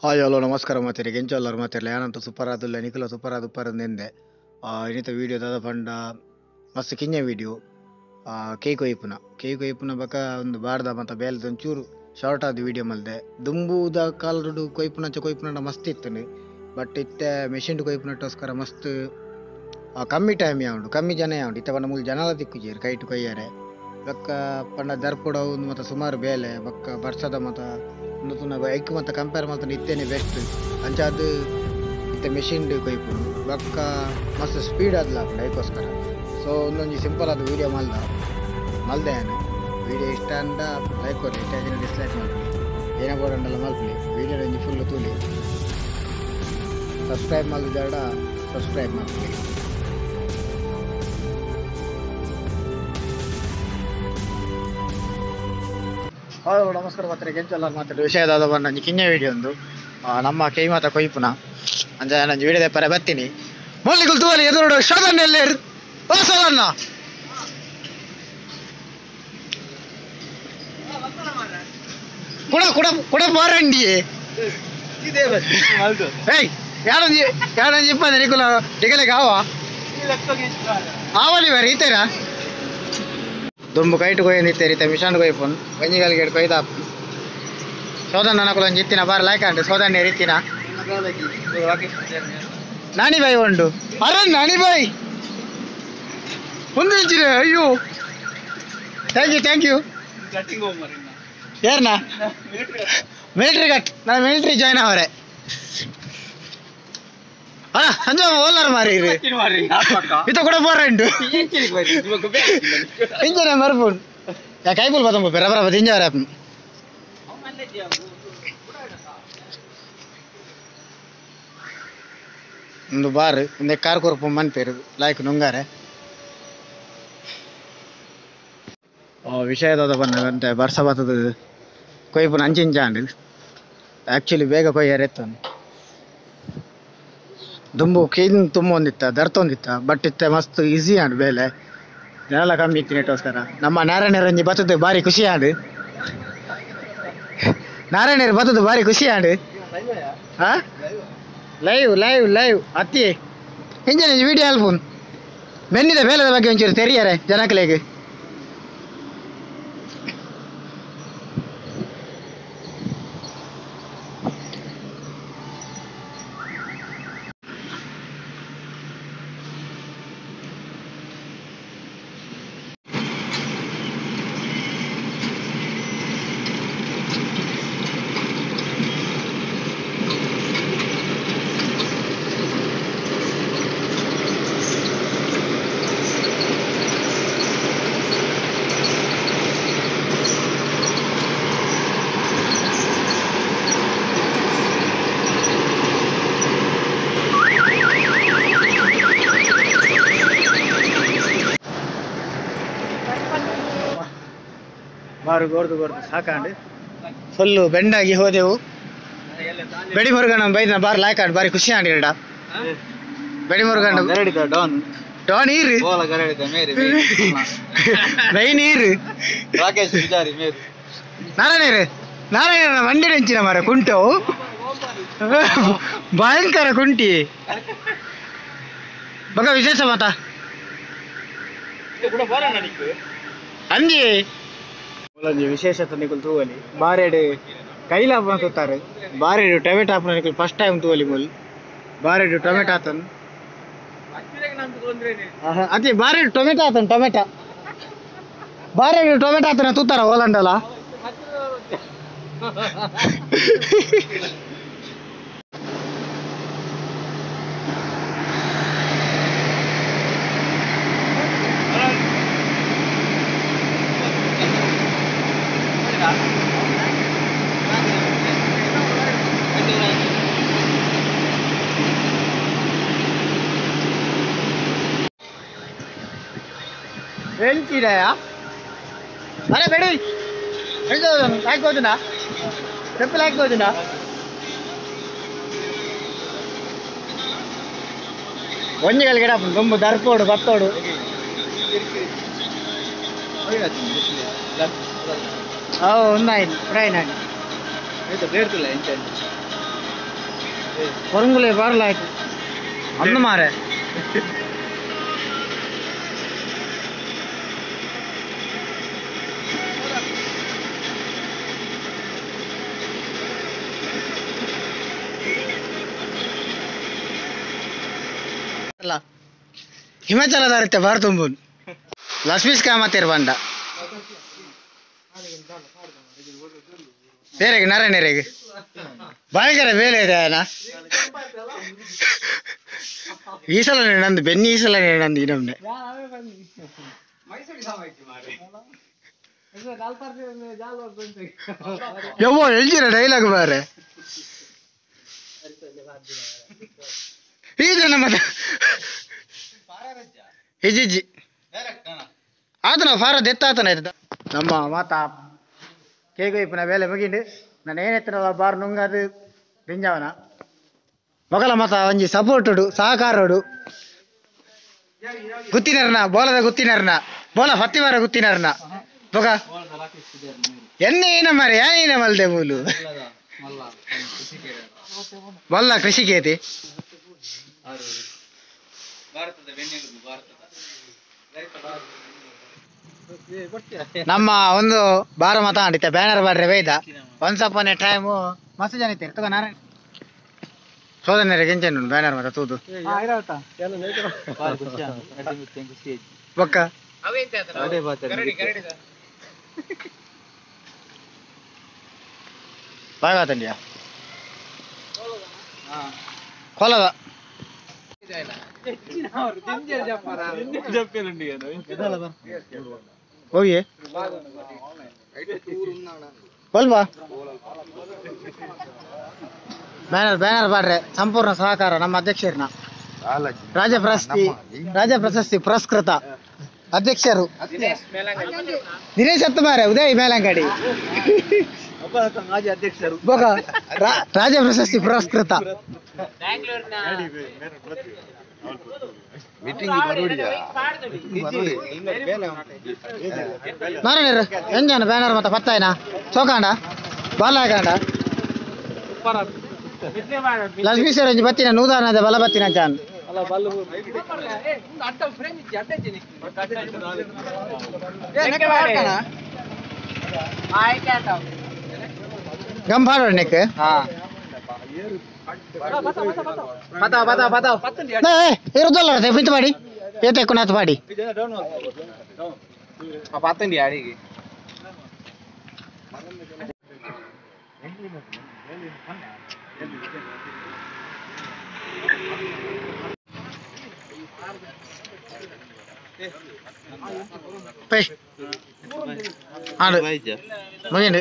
Hi hello ನಮಸ್ಕಾರ ಮಾತೆರಿಗೆ ಎಂಚೊಲ್ಲರ್ ಮಾತೆರ್ಲ ಯಾನಂತ super ಆದುಲ್ಲ ನಿಕುಲ super ಆದ್ ಉಪ್ಪರ್ ಎಂದೆ ಇನ್ನಿತ ವೀಡಿಯೋ ದಾದ ಪಂಡ ಮಸ್ತ್ ಕಿಂಜ ವೀಡಿಯೋ ಕೇಕ್ ಒಯ್ಪುನ ಕೇಕ್ ಒಯ್ಪುನ ಬಕ ಒಂದು ಬಾರ್ದ ಮತ್ತ ಬೇಲದ ಒಂಚೂರು ಶಾರ್ಟ್ ಆದ ವೀಡಿಯೋ ಮಲ್ದೆ ದುಂಬುದ ಕಾಲಡು ಕೊಯ್ಪುನಂಚ ಕೊಯ್ಪುನಂಡ ಮಸ್ತ್ ಇತ್ತುಂಡು ಬಟ್ ಇತ್ತೆ ಮೆಷಿನ್ ಕೊಯ್ಪುನಟ್ಟೋಸ್ಕರ ಮಸ್ತ್ ಕಮ್ಮಿ ಟೈಮ್ ಯಾವುಂಡು ಕಮ್ಮಿ ಜನ ಯಾವುಂಡು ಇತ್ತೆ ಪಂಡ ಮೂಲು ಜನಲ ತಿಕ್ಕುಜೆರ್ ಕೈಟ್ ಕೊಯ್ಯರೆ ಬೊಕ್ಕ ಪಂಡ ದರ್ಪುಡ ಉಂದು ಮತ್ತ ಸುಮಾರು ಬೇಲೆ ಬೊಕ್ಕ ಬರ್ಸದ ಮತ್ತ ಉಂದು ಐಕ್ ಮತ್ತ ಕಂಪೇರ್ ಮಲ್ತುಂಡ ಇತ್ತೇನೆ ಬೆಸ್ಟ್ ಅಂಚಾದ್ ಇತ್ತೆ ಮೆಷಿನ್ ಕೊಯ್ಪುನು ಬೊಕ್ಕ ಮಸ್ತ್ ಸ್ಪೀಡ್ ಆದ್ಲ ಆಪುಂಡು ಐಕೋಸ್ಕರ ಸೊ ಒಂದೊಂಜಿ ಸಿಂಪಲ್ ಆದ ವೀಡಿಯೋ ಮಲ್ದೆ ಯಾನ್ ವೀಡಿಯೋ ಇಷ್ಟ ಅಂಡ ಲೈಕ್ ಕೊರ್ಲೆ ಇಷ್ಟ ಆಜಿಂಡ ಡಿಸ್ಲೈಕ್ ಮಲ್ಪುಲೆ ಏನ ಬೋಡಂಡಲ ಮಲ್ಪುಲೆ ವೀಡಿಯೋ ಒಂಜಿ ಫುಲ್ ತೂಲೆ ಸಬ್ಸ್ಕ್ರೈಬ್ ಮಲ್ದಿಜಾರ್ಡ ಸಬ್ಸ್ಕ್ರೈಬ್ ಮಲ್ಪುಲೆ. ಹಲೋ ನಮಸ್ಕಾರ ಮಾತ್ರೆ ಎಂಚೊಲ್ಲರ್ ಮಾತ್ರೆ ವಿಷಯದಾದ ಒಂಜಿ ಕಿಂಜ ವೀಡಿಯೋ ಉಂದು ನಮ್ಮ ಕೈಮಾತ ಕೊಯ್ಪುನ ಅಂಚ ಯಾನ್ ಒಂಜಿ ವೀಡಿಯೋ ದೆಪ್ಪರೆ ಬತ್ತೀನಿ ಮೊಲ್ಲಿಗುಲ್ ತೂವಲಿ ಎದುರುಡು ಶೋಧನ್ ಎಲ್ಲೆರ್ ಓ ಸೋದನ್ನ ಕುಡ ಕುಡ ಕುಡ ಬಾರಂಡಿ ಏಯ್ ಯಾರೊಂಜಿ ಯಾರೊಂಜಿ ಇಪ್ಪಂದೆ ನಿಕುಲ ಡಿಗಲೆಗ್ ಆವ ಆವಲಿ ಬರಿ ಇತ್ತೆರಾ ದುಂಬು ಕೈಟ್ ಕೊಯ್ಯೊಂದಿತ್ತೆರ್ ಇತ್ತೆ ಮಿಷನ್ ಕೊಯ್ಪುನ್ ಒಂಜಿ ಗಲ್ಗೆಡ್ ಕೊಯ್ದಾಪುನ್ ಸೋದನ್ನ ನಕುಲು ಒಂಜಿ ಇತ್ತಿನ ಬಾರಿ ಲಾಯ್ಕ್ ಆಂಡ್ ಸೋದನ್ನೆರ್ ಇತ್ತಿನ ನಾನಿ ಬಾಯ್ ಉಂಡು ಅರೆ ನಾನಿ ಬಾಯ್ ಉಂದು ಅಯ್ಯೋ thank you thank you ಏರ್ನಾ ಮಿಲಿಟರಿ ಕಟ್ ನಾನು ಮಿಲಿಟರಿ ಜಾಯ್ನ್ ಅವರೆ ಅಂಜ ಓಲಾರ್ ಮಾರಿ ಇತ್ತ ಕೂಡ ಬೋರಂಡು ಇಂಜನೆ ಮರ್ಪುನ್ ಯಾ ಕೈಪುಲ್ ಬತ್ತಂಬ ರಬರ ಬತ್ತ ಇಂಜಾರ ಒಂದು ಬಾರ್ ಇಂದೆ ಕಾರ್ ಕೊರ್ಪು ಮನ್ಪೇರು ಲಾಯ್ಕ್ ನುಂಗಾರೆ ವಿಷಯದಾದ ಬನ್ನ ಬರ್ಸ ಬತ್ತದ ಕೊಯ್ಪುನ ಅಂಚಿಂಚಾಂಡ್ ಆ್ಯಕ್ಚುಲಿ ಬೇಗ ಕೊಯ್ಯಾರೆ ಎತ್ತನು ದುಂಬು ಕೀನ್ ತುಂಬೊಂದಿತ್ತ ದರ್ತೊಂದಿತ್ತ ಬಟ್ ಇತ್ತೆ ಮಸ್ತ್ ಈಸಿ ಆಂಡ್ ಬೇಲೆ ಜನಲ ಕಮ್ಮಿ ಇತ್ತಿನೆಟೋಸ್ಕರ ನಮ್ಮ ನಾರಾಯಣರಂಜಿ ಬತ್ತದ ಬಾರಿ ಖುಷಿ ಆಂಡ್ ನಾರಾಯಣರು ಬತ್ತದ ಬಾರಿ ಖುಷಿ ಆಂಡ್ ಹಾ ಲೈವ್ ಲೈವ್ ಲೈವ್ ಅತ್ತಿ ಇಂಜನ್ ವಿಡಿಯೋ ಅಲ್ಪುನ್ ಬೆನ್ನಿದ ಬೇಲೆದ ಬಗ್ಗೆ ಒಂಚೂರು ತೆರಿಯರೆ ಜನಕ್ಲೆಗ್ ಬಾರು ಗೋರ್ದು ಗೋರ್ದು ಸಾಕಾಂಡು ಫುಲ್ಲು ಬೆಂಡಾಗಿ ಹೋದೆವು ಬೆಡಿ ಮುರುಗಣ್ಣ ಬೈದಿನ ಬಾರ್ ಲಾಯ್ಕಾಂಡು ಬಾರಿ ಖುಷಿ ಆಂಡ್ ಎರಡ ಬೆಡಿ ಮುರುಗಣ್ಣ ಡಾನ್ ಡಾನ್ ಈರು ಬೈ ನೀರು ನಾರಾಯಣರು ನಾರಾಯಣ ಮಂಡಿ ಹೆಂಚಿನ ಮಾರ ಕುಂಟವು ಭಯಂಕರ ಕುಂಟಿ ಬಗ ವಿಶೇಷ ಮಾತಾ ಅಂಜಿ ಮೂಲೊಂಜಿ ವಿಶೇಷತೆ ನಿಕುಲು ತೂವಲಿ ಬಾರೆಡ್ ಕೈಲಾಪುನ ತೂತಾರೆ ಬಾರೆಡ್ ಟೊಮೆಟೊ ಆಪುನ ನಿಕುಲು ಫಸ್ಟ್ ಟೈಮ್ ತೂವಲಿ ಮೂಲು ಬಾರೆಡ್ ಟೊಮೆಟೊ ಆತನ್ ಅದೇ ಬಾರೆಡ್ ಟೊಮೆಟೊ ಆತನ್ ಟೊಮೆಟೊ ಬಾರೆಡ್ ಟೊಮೆಟೊ ಆತನ ತೂತಾರ ಓಲಂಡಲ ಎಂಚಿದಯಾ ಅರೆ ಬೇಡಿ ಎಂಚ ಲಾಯ್ಕ್ ಹೋದುನಾ ಚೆಪ್ಪು ಲಾಯ್ಕ್ ಹೋದುನಾ ಒಂಜಿ ಗಿಡ ದುಂಬು ದರ್ಪೋಡು ಬತ್ತೋಡು ಓ ఉన్నాయి. ಕೊರಂಗುಲೆ ಬಾರಲ ಆಯ್ತು ಅಂದು ಮಾರೆ ಹಿಮಾಚಲದಾರಿತ್ತೆ ಬಾರ್ ತುಂಬುನ್ ಲಕ್ಷ್ಮೀಶ್ ಕಾಮತಿರ್ ಬಂಡ ಬೇರೆಗೆ ನಾರಾಯಣರಿಗೆ ಭಯಂಕರ ಬೇಲೆ ಇದೆ ಅಣ್ಣ. ಈ ಸಲ ನಂದು ಬೆನ್ನಿ ಈ ಸಲ ನಂದು ಇನ್ನೊಮ್ಮೆ ಯವ್ವ ಎಲ್ಜಿರ ಡೈಲಾಗ್ ಬಾರೆ ಈ ಜನ ಮತ್ತೆ ಇಜ್ಜಿ ಆತನ ಫಾರ ದೆತ್ತಾತನ ಆಯ್ತು ನಮ್ಮ ಮಾತಾ ಕೇಗೋಯ್ಪನ ಬೇಲೆ ಮುಗಿಂಡು ನಾನು ಏನೆತ್ತನ ಬಾರ್ ನುಂಗದು ದಿಂಜವನ ಮೊಗಲ ಮತ ಒಂಜಿ ಸಪೋರ್ಟುಡು ಸಹಕಾರೋಡು ಗುತ್ತಿನರ್ನ ಬೋಲದ ಗುತ್ತಿನರ್ನ ಬೋಲ ಫತ್ತಿವಾರ ಗುತ್ತಿನರ್ನ ಬೊಗ ಎನ್ನೆ ಏನ ಮಾರೆ ಏನ ಮಲ್ದೆ ಮೂಲು ಮಲ್ಲ ಕೃಷಿಕೇತಿ ನಮ್ಮ ಒಂದು ಬಾರ ಮತ ಅಂಡಿತ್ತೆ ಬ್ಯಾನರ್ ಬಾಡ್ರೆ ಬೈದ ಒನ್ಸ್ ಅಪಾನ್ ಎ ಟೈಮು ಮಸ್ತ್ ಜನ ಇತ್ತು ತಗೋ ನಾರಾಯಣ ಸೋದನೆರೆ ಗೆಂಚೆನ್ ಬ್ಯಾನರ್ ಮತ ತೂದು ಬೊಕ್ಕ ಬಾಯ್ ಕೊಲದ ಹೋಗಿ ಬಲ್ವಾ ಬ್ಯಾನರ್ ಬ್ಯಾನರ್ ಬಾಡ್ರೆ ಸಂಪೂರ್ಣ ಸಹಕಾರ ನಮ್ಮ ಅಧ್ಯಕ್ಷರನ್ನ ರಾಜ ಪ್ರಶಸ್ತಿ ಪುರಸ್ಕೃತ ಅಧ್ಯಕ್ಷರು ದಿನೇಶ್ ಅತ್ತಮಾರೆ ಉದಯ್ ಮೇಲಂಗಡಿ ರಾಜ ಪ್ರಶಸ್ತಿ ಪುರಸ್ಕೃತ ನಾರಾಯಣರು ಎಂಜಾನ ಬ್ಯಾನರ್ ಮತ್ತೆ ಪತ್ತಾಯನ ಚೌಕಾಂಡ ಬಾಲಾಕಾಂಡ ಲಕ್ಷ್ಮೀಶ್ವರ ಒಂಜಿ ಬತ್ತಿನ ನೂದಾನದ ಬಲ ಬತ್ತಿನ ಚಾನ್ ಗಂಭಾರ ನೆಕ್ ಇರುದಲ್ಲ ಮಿಂತು ಮಾಡಿ ಏತಕ್ಕುನಾಥ್ ಮಾಡಿ ಮುಗಿಂಡು.